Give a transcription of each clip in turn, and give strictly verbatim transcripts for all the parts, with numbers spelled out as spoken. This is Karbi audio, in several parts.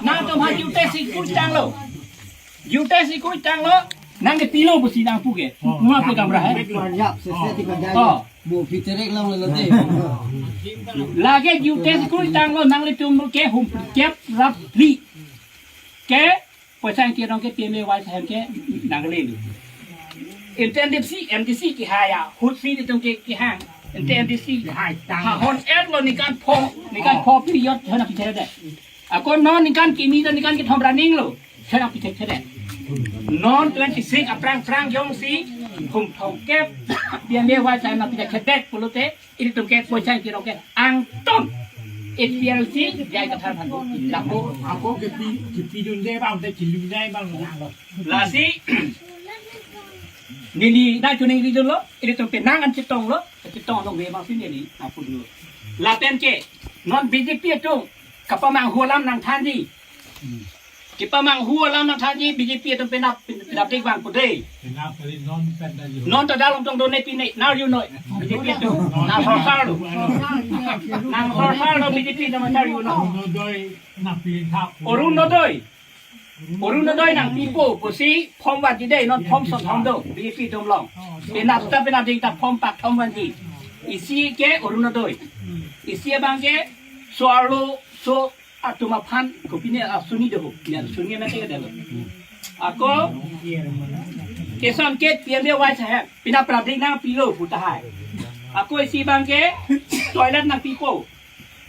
Nangtum ha jutesi kuitanglo. Jutesi kuitanglo. Nangkepilo pusi nangpu ke. Nua pe kamra hai. Parjap sese tiga Oh. Mo piterek long lelo te. Lake jutesi kuitanglo nanglitum ke hum kep rap li. Ke poisa ingki rong ke P M A Y sahem ke nangle lu. Ente M D C, M D C kehai ahut si itum ke kehang. Ente M D C kehai. Ha hon er lo ningkan pho, ningkan pho period hana pichere de. Ako non ningkan kimi dan ningkan kethom running lo. Hana pichere de. Non twenty six aphrang phrang jongsi hum thomkep P M A Y sahem na pichere de pulote ilitum ke poisa ingki rong ke angton H P L C J I Kathar aphan ko. Lapu Ako kipi, kipidunde bang, te kilunde bang. Lasi neli nangchoningri dunlo, ilitum penang an chetonglo, chetong nong ve bang si neli nangpu dunlo. Lapen ke non B J P atum kapamanghu alam nangthanji. Kepamanghu alam nangthanji B J P atum penap, penap dik bang pu dei. Penap kali non pen ta yo. Non ta dalom tong done pine, now you know. B J P atum. Nang sorsar lo. Nang sorsar lo B J P atum, now you know. Orunodoi nang pilin thap. Orunodoi. Orunodoi nangpipo pusi form vanji dei, non form son thom do, B J P atum along. Penap ta penap dik ta form pak thom vanji. Isi ke Orunodoi. Isi abang ke so-arlo so atum aphan kopine asuni do ho. Ne asuni na te dalo. Ako keson ke P M A Y sahem penap prading nangpilo pu tahai. Ako isi abang ke toilet nangpipo.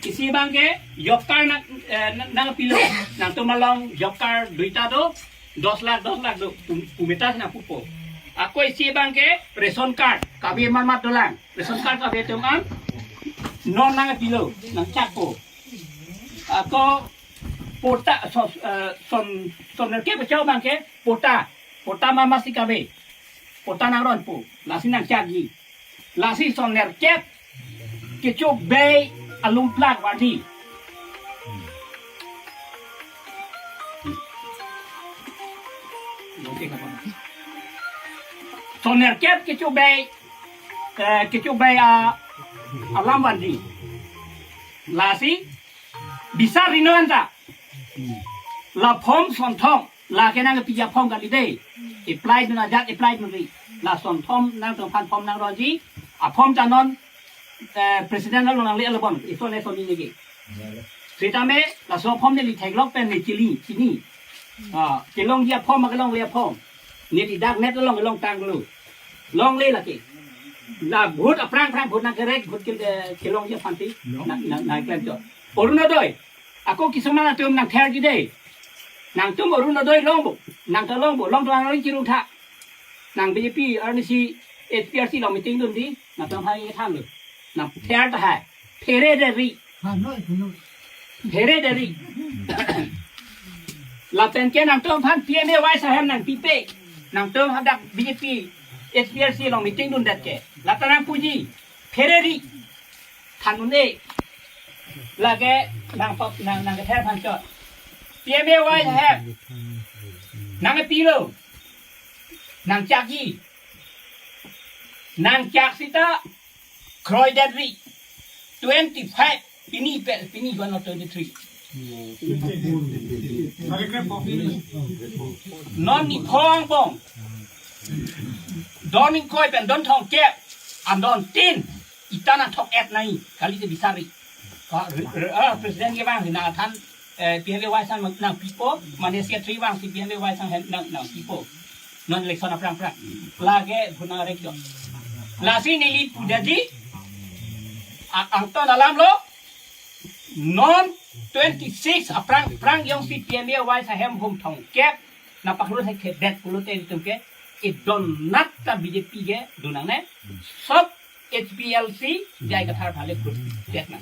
Isi abang ke job card nang, eh, nang, nangpilo. Nangtum along job card duita do, dos lakh, dos lakh do, pum-, pumeta nangpupo. Ako isi abang ke ration card, kave marmat dolang. Ration card kave atum an non nangpilo, nangchakpo. Ako pota, so, eh, son, son nerkep kechok abang ke pota. Pota marmat si kave. Pota nangronpo. Lasi nangchakji. Lasi son nerkep kechobei alum plak vanji. Son nerkep kechobei, eh, kechobei a, alam vanji. Lasi bisar rino anta. La form son thom, lake nangpiji aform kali dei. Apply dun ajat, apply dunri. La son thom nangtum aphan form nangronji. Aform ta non, eh, president along nangle alabon. Ison ison ni lagi. Sitame laso aform neli theklong pen ne chili, chini. Ah, kelongji aform, kelongle aform. Neli dak net along, along tanglo. Longle lake. La vote aphrang phrang vote nangkerek, vote ke, eh, kelongji aphan ti. Nang, nang, nangklem chot. Orunodoi. Ako kisuman atum nangtherji dei. Nangtum Orunodoi longpo. Nang ta longpo. Long tuang ring chirung tha. Nang B J P, R N C, H P R C along meeting dunji. Nangtum hai than lo. Nangther tahai. Phere deri. Hanoi, hanoi. Phere deri. Lapen ke nangtum aphan P M A Y sahem nangpipe. Nangtum hadak B J P, H P R C along meeting dundet ke. Lata nangpuji. Phere ri. Than un-e. Lake nangpap, nang, nangkether aphan chot. P M A Y sahem. Nangpilo. Nangchakji. Nangchak sita. Kroidetri. Twenty five. Pini pe, pini one twenty three. Non niphong angbong. Don ingkoi pen don thomkep. An don tin. Ita nangthok-et nai. Kali te bisari. Ka, re, re, ah, president ke bang, nangthan, eh, P M A Y sahem nangpipo, mane secretary bang si P M A Y sahem nang, nangpipo. Non election aphrang phrang. Lake vote nangrekchot. Lasi neli pu dei. A, angton alam lo. Non twenty six aphrang phrang jongsi P M A Y sahem hum thomkep. Nangpaklo thekthedet pulote itum ke. Idon nat ta B J P ke dun nangne. Sob H P L C, J I Kathar aphan le vote det nang.